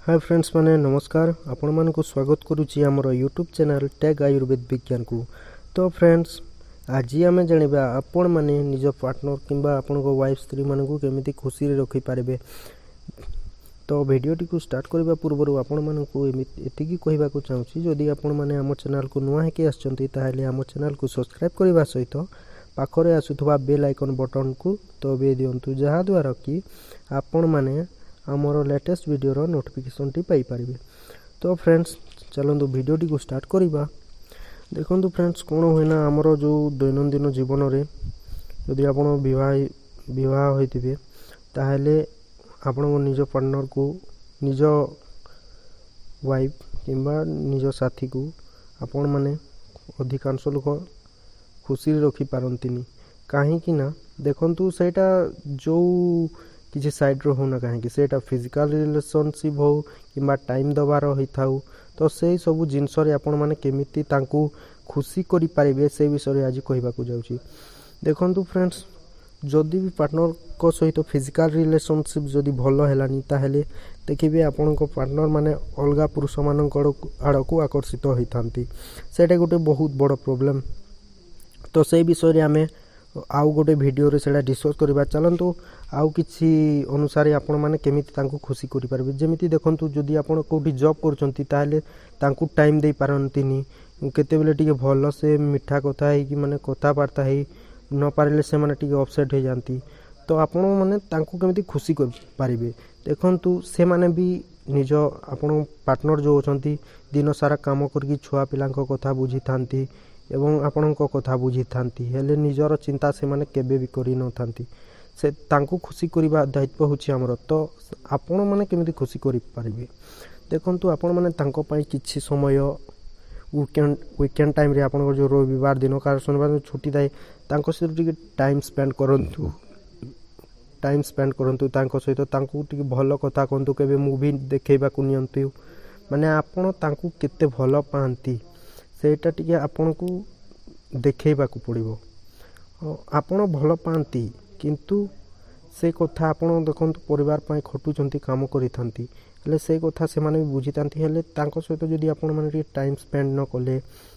ହାଏ friends ମାନେ, ନମସ୍କାର। ଆପଣମାନଙ୍କୁ ସ୍ୱାଗତ କରୁଛି ଆମର ୟୁଟ୍ୟୁବ୍ ଚ୍ୟାନେଲ୍ ଟେକ୍ ଆୟୁର୍ବେଦ ବିଜ୍ଞାନକୁ। ତ ଫ୍ରେଣ୍ଡସ୍, ଆଜି ଆମେ ଜାଣିବା ଆପଣମାନେ ନିଜ ପାର୍ଟନର୍ କିମ୍ବା ଆପଣଙ୍କ ୱାଇଫ୍, ସ୍ତ୍ରୀମାନଙ୍କୁ କେମିତି ଖୁସିରେ ରଖିପାରିବେ। ତ ଭିଡ଼ିଓଟିକୁ ଷ୍ଟାର୍ଟ କରିବା ପୂର୍ବରୁ ଆପଣମାନଙ୍କୁ ଏମିତି ଏତିକି କହିବାକୁ ଚାହୁଁଛି, ଯଦି ଆପଣମାନେ ଆମ ଚ୍ୟାନେଲ୍କୁ ନୂଆ ହେଇକି ଆସିଛନ୍ତି, ତାହେଲେ ଆମ ଚ୍ୟାନେଲ୍କୁ ସବସ୍କ୍ରାଇବ୍ କରିବା ସହିତ ପାଖରେ ଆସୁଥିବା ବେଲ୍ ଆଇକନ୍ ବଟନ୍କୁ ଦବାଇ ଦିଅନ୍ତୁ, ଯାହାଦ୍ୱାରା କି ଆପଣମାନେ ଆମର ଲେଟେଷ୍ଟ ଭିଡ଼ିଓର ନୋଟିଫିକେସନ୍ଟି ପାଇପାରିବେ। ତ ଫ୍ରେଣ୍ଡସ୍, ଚାଲନ୍ତୁ ଭିଡ଼ିଓଟିକୁ ଷ୍ଟାର୍ଟ କରିବା। ଦେଖନ୍ତୁ ଫ୍ରେଣ୍ଡସ୍, କ'ଣ ହୁଏ ନା, ଆମର ଯେଉଁ ଦୈନନ୍ଦିନ ଜୀବନରେ ଯଦି ଆପଣ ବିବାହ ହୋଇଥିବେ, ତାହେଲେ ଆପଣଙ୍କ ନିଜ ପାର୍ଟନର୍କୁ, ନିଜ ୱାଇଫ୍ କିମ୍ବା ନିଜ ସାଥୀକୁ ଆପଣମାନେ ଅଧିକାଂଶ ଲୋକ ଖୁସିରେ ରଖିପାରନ୍ତିନି। କାହିଁକି ନା ଦେଖନ୍ତୁ, ସେଇଟା ଯେଉଁ କିଛି ସାଇଡ଼୍ର ହେଉନା କାହିଁକି, ସେଇଟା ଫିଜିକାଲ୍ ରିଲେସନସିପ୍ ହେଉ କିମ୍ବା ଟାଇମ୍ ଦେବାର ହୋଇଥାଉ, ତ ସେଇ ସବୁ ଜିନିଷରେ ଆପଣମାନେ କେମିତି ତାଙ୍କୁ ଖୁସି କରିପାରିବେ, ସେ ବିଷୟରେ ଆଜି କହିବାକୁ ଯାଉଛି। ଦେଖନ୍ତୁ ଫ୍ରେଣ୍ଡସ୍, ଯଦି ବି ପାର୍ଟନର୍ଙ୍କ ସହିତ ଫିଜିକାଲ୍ ରିଲେସନସିପ୍ ଯଦି ଭଲ ହେଲାନି, ତାହେଲେ ଦେଖିବେ ଆପଣଙ୍କ ପାର୍ଟନର୍ ମାନେ ଅଲଗା ପୁରୁଷମାନଙ୍କ ଆଡ଼କୁ ଆକର୍ଷିତ ହୋଇଥାନ୍ତି। ସେଇଟା ଗୋଟେ ବହୁତ ବଡ଼ ପ୍ରୋବ୍ଲେମ୍। ତ ସେଇ ବିଷୟରେ ଆମେ ଆଉ ଗୋଟେ ଭିଡ଼ିଓରେ ସେଇଟା ଡିସ୍କସ୍ କରିବା। ଚାଲନ୍ତୁ, ଆଉ କିଛି ଅନୁସାରେ ଆପଣମାନେ କେମିତି ତାଙ୍କୁ ଖୁସି କରିପାରିବେ। ଯେମିତି ଦେଖନ୍ତୁ, ଯଦି ଆପଣ କେଉଁଠି ଜବ୍ କରୁଛନ୍ତି, ତାହେଲେ ତାଙ୍କୁ ଟାଇମ୍ ଦେଇପାରନ୍ତିନି। କେତେବେଳେ ଟିକେ ଭଲସେ ମିଠା କଥା ହେଇକି, ମାନେ କଥାବାର୍ତ୍ତା ହେଇ ନପାରିଲେ ସେମାନେ ଟିକେ ଅପସେଟ୍ ହେଇଯାଆନ୍ତି। ତ ଆପଣମାନେ ତାଙ୍କୁ କେମିତି ଖୁସି କରିପାରିବେ? ଦେଖନ୍ତୁ, ସେମାନେ ବି ନିଜ ଆପଣ ପାର୍ଟନର୍ ଯେଉଁ ଅଛନ୍ତି, ଦିନସାରା କାମ କରିକି ଛୁଆ ପିଲାଙ୍କ କଥା ବୁଝିଥାନ୍ତି ଏବଂ ଆପଣଙ୍କ କଥା ବୁଝିଥାନ୍ତି, ହେଲେ ନିଜର ଚିନ୍ତା ସେମାନେ କେବେ ବି କରିନଥାନ୍ତି। ସେ ତାଙ୍କୁ ଖୁସି କରିବା ଦାୟିତ୍ୱ ହେଉଛି ଆମର। ତ ଆପଣମାନେ କେମିତି ଖୁସି କରିପାରିବେ? ଦେଖନ୍ତୁ, ଆପଣମାନେ ତାଙ୍କ ପାଇଁ କିଛି ସମୟ ୱିକେଣ୍ଡ ଟାଇମ୍ରେ, ଆପଣଙ୍କର ଯେଉଁ ରବିବାର ଦିନ, କାହାର ଶନିବାର ଦିନ ଛୁଟି ଥାଏ, ତାଙ୍କ ସହିତ ଟିକେ ଟାଇମ୍ ସ୍ପେଣ୍ଡ କରନ୍ତୁ। ଟାଇମ୍ ସ୍ପେଣ୍ଡ କରନ୍ତୁ ତାଙ୍କ ସହିତ, ତାଙ୍କୁ ଟିକେ ଭଲ କଥା କୁହନ୍ତୁ, କେବେ ମୁଭି ଦେଖେଇବାକୁ ନିଅନ୍ତୁ। ମାନେ ଆପଣ ତାଙ୍କୁ କେତେ ଭଲ ପାଆନ୍ତି, ସେଇଟା ଟିକେ ଆପଣଙ୍କୁ ଦେଖେଇବାକୁ ପଡ଼ିବ। ଆପଣ ଭଲ ପାଆନ୍ତି, କିନ୍ତୁ ସେ କଥା ଆପଣ ଦେଖନ୍ତୁ, ପରିବାର ପାଇଁ ଖଟୁଛନ୍ତି, କାମ କରିଥାନ୍ତି, ହେଲେ ସେ କଥା ସେମାନେ ବି ବୁଝିଥାନ୍ତି। ହେଲେ ତାଙ୍କ ସହିତ ଯଦି ଆପଣମାନେ ଟିକେ ଟାଇମ୍ ସ୍ପେଣ୍ଡ ନ କଲେ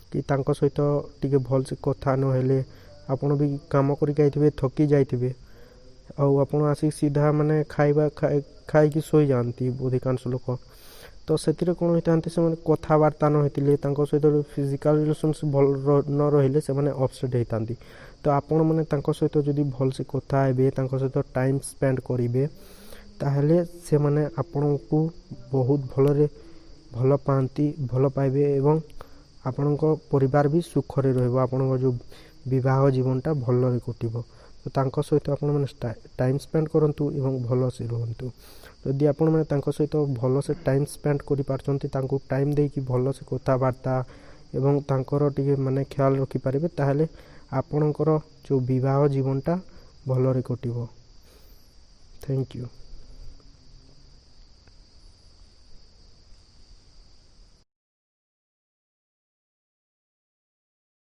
କି ତାଙ୍କ ସହିତ ଟିକେ ଭଲସେ କଥା ନହେଲେ, ଆପଣ ବି କାମ କରିକି ଆଇଥିବେ, ଥକି ଯାଇଥିବେ, ଆଉ ଆପଣ ଆସିକି ସିଧା ମାନେ ଖାଇବା ଖାଇକି ଶୋଇଯାଆନ୍ତି ଅଧିକାଂଶ ଲୋକ। ତ ସେଥିରେ କ'ଣ ହୋଇଥାନ୍ତି, ସେମାନେ କଥାବାର୍ତ୍ତା ନ ହେଇଥିଲେ, ତାଙ୍କ ସହିତ ଫିଜିକାଲ୍ ରିଲେସନସିପ୍ ଭଲ ନ ରହିଲେ ସେମାନେ ଅପସେଟ୍ ହେଇଥାନ୍ତି। ତ ଆପଣମାନେ ତାଙ୍କ ସହିତ ଯଦି ଭଲସେ କଥା ହେବେ, ତାଙ୍କ ସହିତ ଟାଇମ୍ ସ୍ପେଣ୍ଡ କରିବେ, ତାହେଲେ ସେମାନେ ଆପଣଙ୍କୁ ବହୁତ ଭଲରେ ଭଲ ପାଆନ୍ତି, ଭଲ ପାଇବେ ଏବଂ ଆପଣଙ୍କ ପରିବାର ବି ସୁଖରେ ରହିବ। ଆପଣଙ୍କ ଯେଉଁ ବିବାହ ଜୀବନଟା ଭଲରେ କଟିବ। ତ ତାଙ୍କ ସହିତ ଆପଣମାନେ ଟାଇମ୍ ସ୍ପେଣ୍ଡ କରନ୍ତୁ ଏବଂ ଭଲସେ ରୁହନ୍ତୁ। ଯଦି ଆପଣମାନେ ତାଙ୍କ ସହିତ ଭଲସେ ଟାଇମ୍ ସ୍ପେଣ୍ଡ କରିପାରୁଛନ୍ତି, ତାଙ୍କୁ ଟାଇମ୍ ଦେଇକି ଭଲସେ କଥାବାର୍ତ୍ତା ଏବଂ ତାଙ୍କର ଟିକେ ମାନେ ଖ୍ୟାଲ ରଖିପାରିବେ, ତାହେଲେ ଆପଣଙ୍କର ଯେଉଁ ବିବାହ ଜୀବନଟା ଭଲରେ କଟିବ। Thank you.